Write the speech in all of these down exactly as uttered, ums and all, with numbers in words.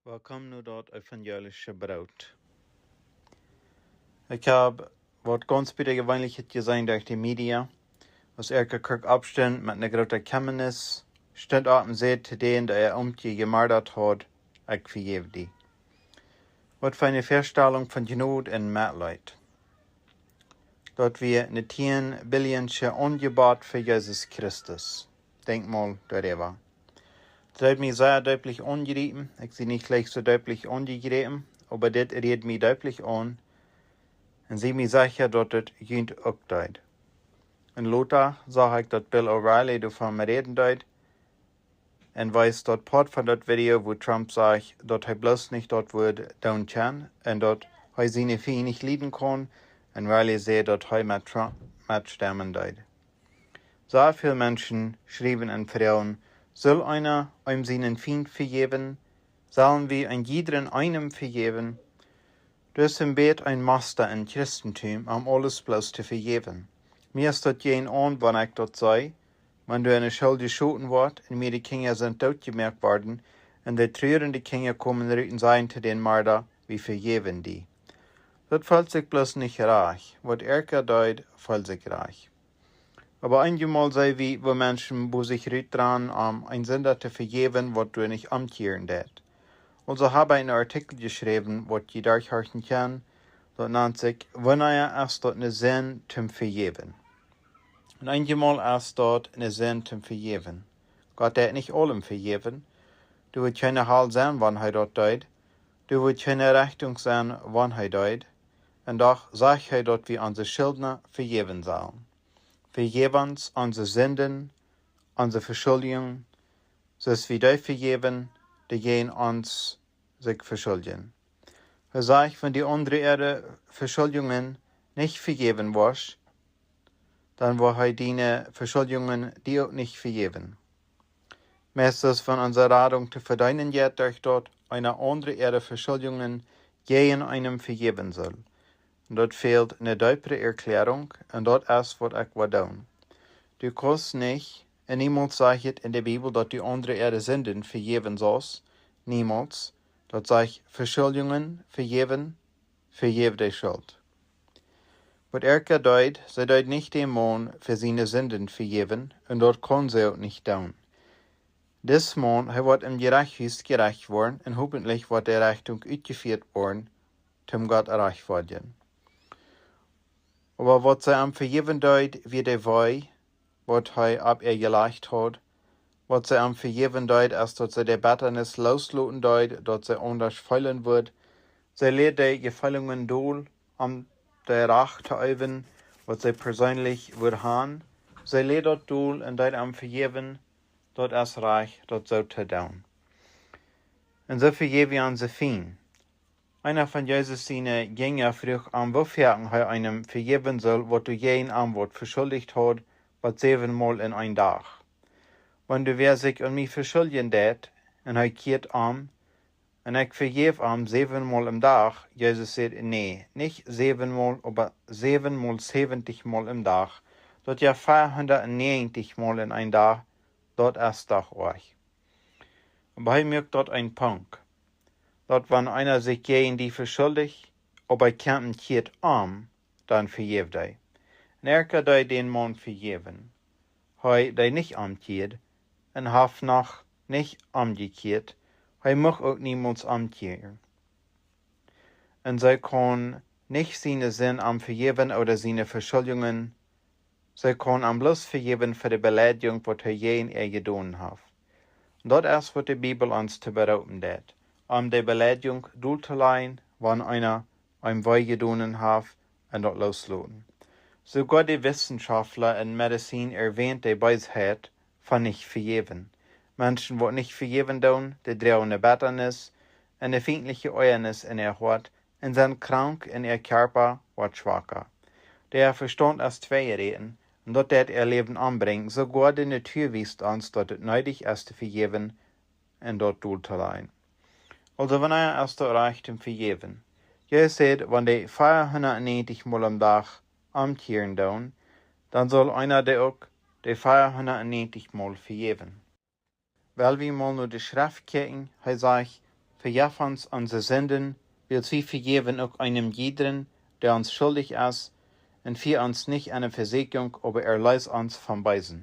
Welkom no daut evangelische Broot. Ekj hab waut gaunz butajeweenlichet jeseenen derch de Media, aus Erika Kirk oppstunt met eene groote Kjemnis, stunt opp un säd to dän, dee äa Omtje jemordat haud: "Ekj vejäw die." Waut fa eene Väastalunk von Jnod un Metleet! Daut wia een tieen Billionsche Aunjebott fa Jesus Christus. Denkj mol doaräwa. Daut haft mie sea deeplich aunjeriepen. Ekj sie nich leicht soo deeplich aunjejräpen, oba dit rieed mie deeplich aun. Un sie mie secha, daut et junt uk deed. Un lota sach ekj, daut Bill O'Reilly doavon räden deed. Un wiest daut Poat von daut Video, wua Trump sajcht, daut hee bloos nich daut wudd doonen kjennen un daut hee siene Fient nich lieden kaun, un O'Reilly säd, daut hee met Trump metstemmen deed. Sea väl Menschen schriewen un froagen: "Sull eena eenem sienen Fient vejäwen? Sell wie een jiedren eenem vejäwen?" Daut es een bät een Musta em Christentum, om aules bloos to vejäwen. Mie es daut jäajenaun, wan ekj daut see, wan doa eene School jeschoten woat un miere Kjinja sent dootjemoakt worden, un de trurende Kjinja komen rut un sajen to dän Morda: "Wie vejäwen die." Daut feelt sikj bloos nich rajcht. Waut Erika deed, feelt sikj rajcht. Oba eenjemol see wie, woo Menschen bie sikj rutdreien, om een Sinda to vejäwen, waut doa nich omkjieren deit. Aulsoo hab ekj een Artikel jeschräwen, waut jie derchhorchen kjennen, daut nant sikj: "Wanea es daut eene Sind toom vejäwen?" Un eenjemol es daut eene Sind toom vejäwen. Gott deit nich aulem vejäwen. Doa wudd kjeene Hal sennen, wan hee daut deed. Doa wudd kjeene Rechtunk sennen, wan hee deed. Un doch sajcht hee, daut wie onse Schuldna vejäwen sellen. Vejäw ons onse Sinden, onse Veschuldjungen, soo aus wie dee vejäwen, dee jäajen ons sikj veschuldjen. Hee sajcht: "Wan du aundre äare Veschuldjungen nich vejäwen woascht, dan woat hee diene Veschuldjungen die uk nich vejäwen." Meist es von onse Radunk to vedeenen, jeit derch daut eena aundre äare Veschuldjungen jäajen eenem vejäwen sull. Un daut fält eene deepre Erkjläarunk, un daut es, waut ekj woa doonen. Du kaust nich, un niemols sajcht et en de Bibel, daut du aundre äare Sinden vejäwen saust. Niemols. Daut sajcht: "Veschuldjungen vejäwen, vejäw de Schult." Waut Erika deed, see deed nich dän Maun fa siene Sinden vejäwen, un daut kunn see uk nich doonen. Dis Maun, hee woat em Jerechtshus jerecht woaren, un hopentlich woat de Rechtunk utjefieet woaren, toom Gott rajchtfoadjen. Oba waut see am vejäwen deed, wia de Wee, waut hee opp äa jelajcht haud. Waut see am vejäwen deed, es, daut see de Bettanis loosloten deed, daut see aundasch feelen wudd. See leet de Jefeelungen dol, om de Rach to eewen, waut see perseenlich wudd han. See leet daut dol un deed am vejäwen. Daut es rajcht, daut soo to doonen. Un soo vejäw wie onse Fiend. Eena von Jesus siene Jinja fruach am, woo foaken hee eenem vejäwen sull, waut doa jäajen am waut veschuldicht haud, bat säwenmol en een Dach. Wan doa wäa sikj aun mie veschuldjen deit, un hee kjieet om, un ekj vejäw am säwenmol em Dach, Jesus säd: "Nä, nich säwenmol, oba säwenmol säwentichmol em Dach." Daut es veahundatnäajentichmol en een Dach, daut es doch oajch. Oba hee moakt daut een Punkt, daut wan eena sikj jäajen die veschuldicht, oba kjemt un kjieet om, dan vejäw dee. Un Erika deed dän Maun vejäwen. Hee, dee nich omkjieed, un haft noch nich omjekjieet, hee mucht uk niemols omkjieren. Un see kaun nich siene Sind am vejäwen ooda siene Veschuldjungen. See kaun am bloos vejäwen fa de Beleidjunk, waut hee jäajen äa jedonen haft. Un daut es, waut de Bibel ons to beroopen deit, om de Beleidjunk dol to lajen, wan eena eenem wee jedonen haft, un daut loosloten. Soogoa de Wissenschaftla en Medizin erwähnt de Beesheit von nich vejäwen. Menschen, waut nich vejäwen doonen, dee droagen eene Bettanis un eene fiendliche Oajanis en äa Hoat, un sent krank, un äa Kjarpa woat schwaka. Dee äa Vestaunt es tweijeraten, un daut deit äa Läwen ombrinjen. Soogoa de Natua wiest ons, daut et needich es to vejäwen un daut dol to lajen. Aulsoo, wanea es daut rajcht toom vejäwen? Jesus säd, wan dee veahundatnäajentichmol em Dach omkjieren doonen, dan saul eena dee uk dee veahundatnäajentichmol vejäwen. Well wie mol no de Schreft kjikjen, hee sajcht: Vejeff ons onse Sinden, wiels wie vejäwen uk eenem jiedren, dee ons schuldich es, un fia ons nich en eene Vesieekjunk, oba erlees ons vom Beesen.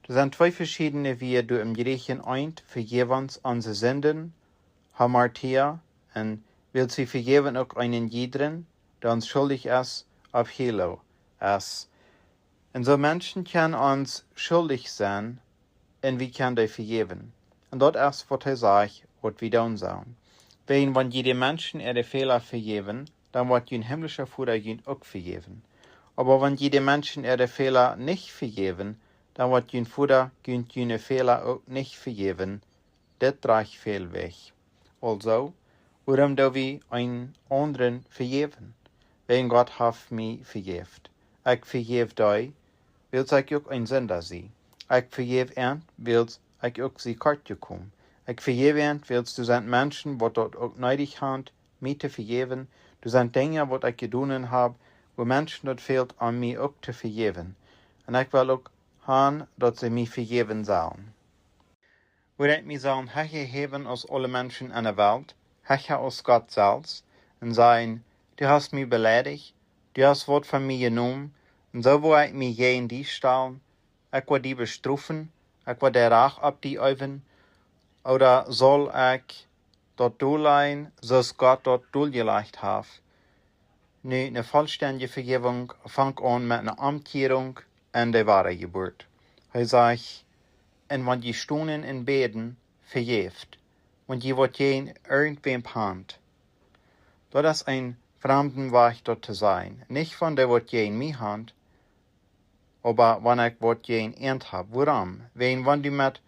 Doa sent twee veschiedne Wieed doa em Jrieeschen. Eent, vejeff ons onse Sinden, hamartia, un wiels wie vejäwen uk eenem jiedren, dee ons schuldich es, aphealo es. Un soo Menschen kjennen ons schuldich sennen, un wie kjennen dee vejäwen. Un daut es waut hee sajcht, waut wie doonen sellen. Wäajen wan jie de Menschen äare Fäla vejäwen, dan woat jun himlischa Voda junt uk vejäwen. Oba wan jie de Menschen äare Fäla nich vejäwen, dan woat jun Voda junt june Fäla uk nich vejäwen. Dit drajcht väl Wajch. Aulsoo, wuarom doo wie eenen aundren vejäwen? Wäajen Gott haft mie vejäft. Ekj vejäw dee, wiels ekj uk een Sinda sie. Ekj vejäw an, wiels ekj uk sie kort jekomen. Ekj vejäw an, wiels doa sent Menschen, waut daut uk needich haben, mie to vejäwen. Doa sent Dinja, waut ekj jedonen hab, wua Menschen daut fält, om mie uk to vejäwen. Un ekj well uk haben, daut see mie vejäwen sellen. Wudd ekj mie sellen hecha häwen aus aule Menschen en de Welt, hecha aus Gott selfst, un sajen: Du hast mie beleidicht, du hast waut von mie jenomen, un soo woa ekj mie jäajen die stalen, ekj woa die bestrofen, ekj woa de Rach opp die äwen, ooda saul ekj daut dollajen, soo aus Gott daut dollajcht haft? Nu, eene vollstendje Vejäwunk fangt aun met eene Omkjierunk un de Wadajeburt. Hee sajcht: Un wan jie stonen un bäden, vejäft, wan jie waut jäajen irjentwäm haben. Daut es een framden Wajch, daut to sajen. Nich wan dee waut jäajen mie haben, oba wan ekj waut jäajen an hab. Wuarom? Wäajen wan du met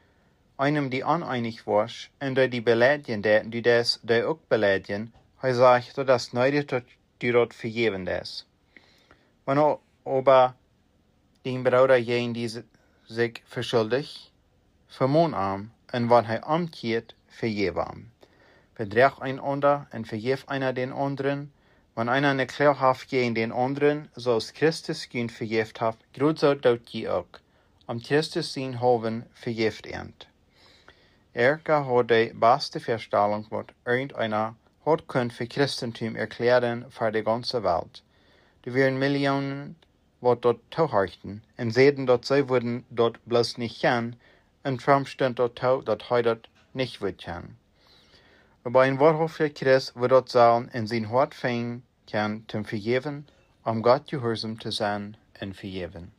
eenem die oneenich woascht un dee die beleidijen deit, un du deist dee uk beleidijen, hee sajcht, daut es needich, daut du daut vejäwen deist. Wan o-, oba dien Brooda jäajen die si-, sikj veschuldicht, vemon am, un wan hee omkjieet, vejäw am. Vedroacht eenaunda un vejäft eena dän aundren. Wan eena eene Kloag haft jäajen dän aundren, soo aus Christus junt vejäft haft, krakjt soo doot jie uk. Om Christus sienhaulwen vejäft an. Erika haud de baste Vestalunk, waut irjenteena haud kunt fa Christentum erkjläaren fa de gaunze Welt. Doa wieren Millionen, waut daut toohorchten, un säden, daut see wudden daut bloos nich kjennen, un Trump stunt daut too, daut hee daut nich wudd kjennen. Oba een woarhauftja Christ wudd daut sellen en sien Hoat finjen kjennen, toom vejäwen, om Gott jehuarsom to sennen un vejäwen.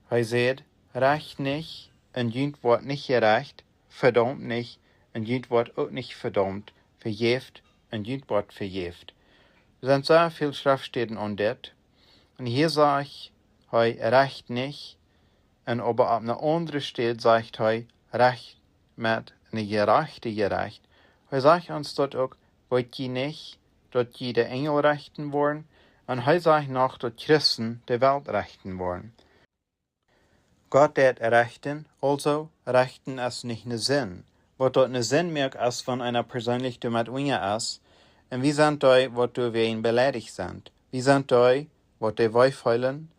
Hee säd: Recht nich, un junt woat nich jerecht, vedaumt nich, un junt woat uk nich vedaumt, vejäft, un junt woat vejäft. Doa sent sea väl Schreftstäden aun dit. Un hia sajcht hee: Recht nich, un oba opp eene aundre Städ sajcht hee: Recht met eene jerajchte Jerecht. Hee sajcht ons daut uk: Weet jie nich, daut jie de Enjel rechten woaren? Un hee sajcht noch, daut Christen de Welt rechten woaren. Gott deit rechten, aulsoo rechten es nich eene Sind. Waut daut eene Sind moakt, es wan eena perseenlich doamet unja es. Un wie sent dee, waut doawäajen beleidicht sent. Wie sent dee, waut dee wee feelen,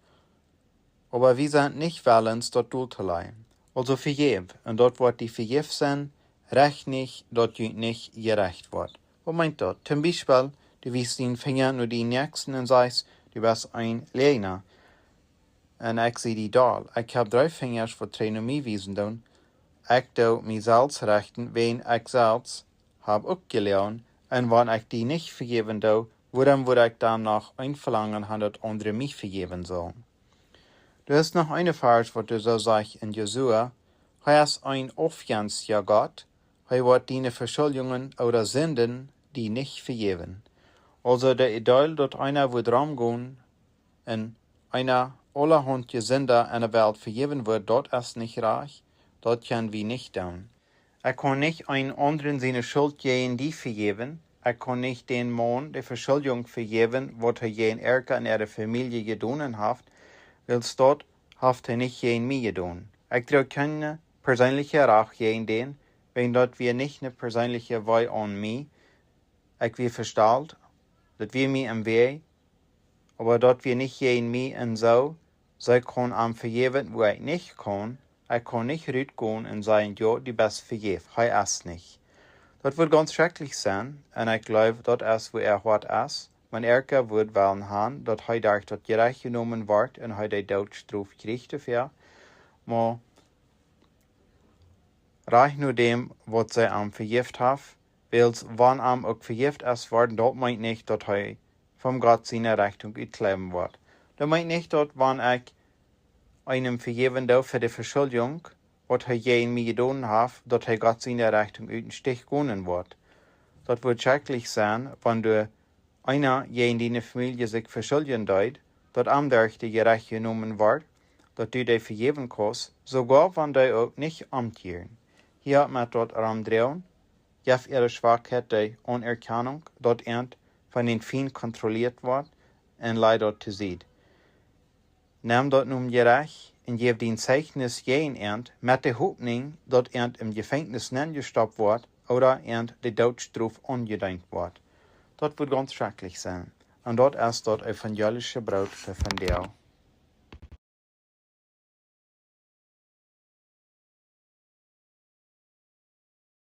oba wie sent nich wellens, daut dol to lajen. Aulsoo vejäw, un daut woat die vejäft sennen, recht nich, daut junt nich jerecht woat. Waut meent daut? Toom Biespel, du wiest dienen Finja no dienen Näakjsten un sajchst: Du best een Läajna. Un ekj sie die doll. Ekj hab dree Finjasch, waut dree no mie wiesen doonen. Ekj doo mie selfst rechten, wäajen ekj selfst hab uk jeloagen. Un wan ekj die nich vejäwen doo, wuarom wudd ekj dan noch een Velangen haben, daut aundre mie vejäwen sellen? Doa es noch een Varsch, waut doa soo sajcht en Josua: Hee es een aufjenstja Gott, hee woat diene Veschuldjungen ooda Sinden die nich vejäwen. Aulsoo de Idee, daut eena wudd romgonen un eena aulahaunt Sinda en de Welt vejäwen wudd, daut es nich rajcht, daut kjenn wie nich doonen. Ekj kaun nich een aundren siene Schult jäajen die vejäwen. Ekj kaun nich dän Maun de Veschuldjunk vejäwen, waut hee jäajen Erika un äare Famielje jedonen haft, wiels daut haft hee nich jäajen mie jedonen. Ekj droag kjeene perseenelje Rach jäajen dän, wäajen daut wia nich eene perseenelje Wee aun mie. Ekj wia vestalt, daut wia mie em Wajch, oba daut wia nich jäajen mie. Un soo, see kaun am vejäwen, wua ekj nich kaun. Ekj kaun nich rutgonen un sajen: Jo, du best vejäft, hee es nich. Daut wudd gaunz schrakjlich sennen, un ekj jleew, daut es, woo äa Hoat es, wan Erika wudd wellen han, daut hee derch daut Jerecht jenomen wort un hee de Doodstrof kjricht doafäa. Mau rajcht no däm, waut see am vejäft haft, wiels wan am uk vejäft es worden, daut meent nich, daut hee von Gott siene Rechtunk utkjleewen woat. Daut meent nich, daut wan ekj eenem vejäwen doo fa de Veschuldjunk, waut hee jäajen mie jedonen haft, daut hee Gott siene Rechtunk ut dän Stich gonen woat. Daut wudd schrakjlich sennen, wan du eena jäajen diene Famielje sikj veschuldjen deed, daut am derch daut Jerecht jenomen wort, daut du dee vejäwen kaust, soogoa wan dee uk nich omkjieren. Hia met daut romdroagen, jeff äare Schwakheit de Aunerkjanunk, daut an von dän Fient kontrolieet woat, un laj daut to Sied. Nem daut nom Jerecht un jeff dien Zeichnis jäajen an met de Hopninj, daut an em Jefenkjnis nenjestoppt woat ooda an de Doodstrof aunjedeent woat. Daut wudd gaunz schrakjlich sennen. Un daut es daut evangelische Broot fa vondoag.